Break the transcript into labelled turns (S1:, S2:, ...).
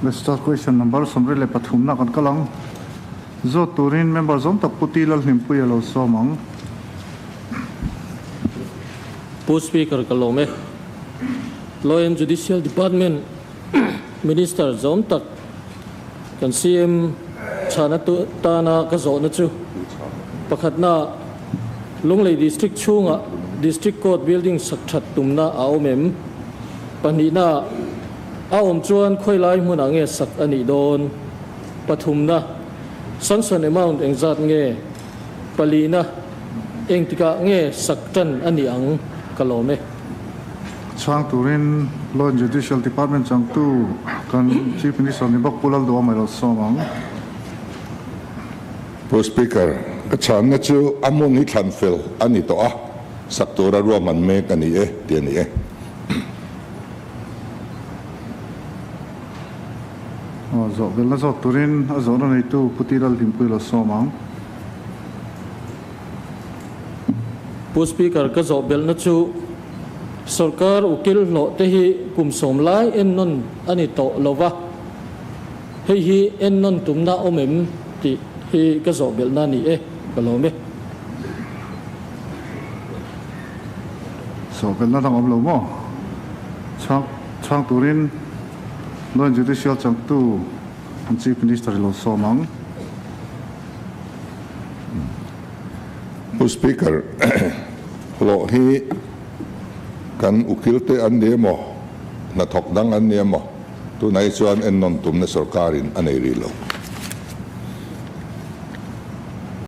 S1: Let's start question number 23 na kan kal ang. Zawt turin member zawm tak Pu Ti Lalhlimpui a lo sawm ang.
S2: Pu Speaker ka lawm e. Law and Judicial Department Minister zawm tak kan CM chhana tana ka zawhna chu pakhatna Lunglei District chhunga District Court building sak that tumna a awm em? Pahnihna a awm chuan khawilai hmunah nge sak a nih dawn? Pathumna, Sanction amount engzat nge? Palihna, Engtikah nge sak tan a nih ang? Ka lawm e.
S1: Chhang turin Law and Judicial Department changtu kan Chief Minister ni bawk Pu Lalduhawm a lo sawm ang.
S3: Pu Speaker, ka chhanna chu a hmun hi thlan fel a ni tawh a, sak tura ruahman mek a ni e tih a ni e.
S1: Aw, zawh belna zawt turin a zawhna neitu Pu Ti Lalhlimpui lo sawm ang.
S2: Pu Speaker, ka zawh belhna chu sorkar ukil hlawh te hi kum sawm lai ennawn a ni tawh lo va, hei hi ennawn tumna awm em tih hi ka zawh belhna a ni e, ka lawm e.
S1: Zawh belhna dang awm lo maw? Chhang chhang turin. Law and Judicial changtu an Chief Minister hi lo sawm ang.
S3: Pu Speaker, hlawh hi kan ukil te an ni emaw, hnathawk dang an ni emaw, tunah hi chuan ennawn tumna sorkarin a nei rih lo.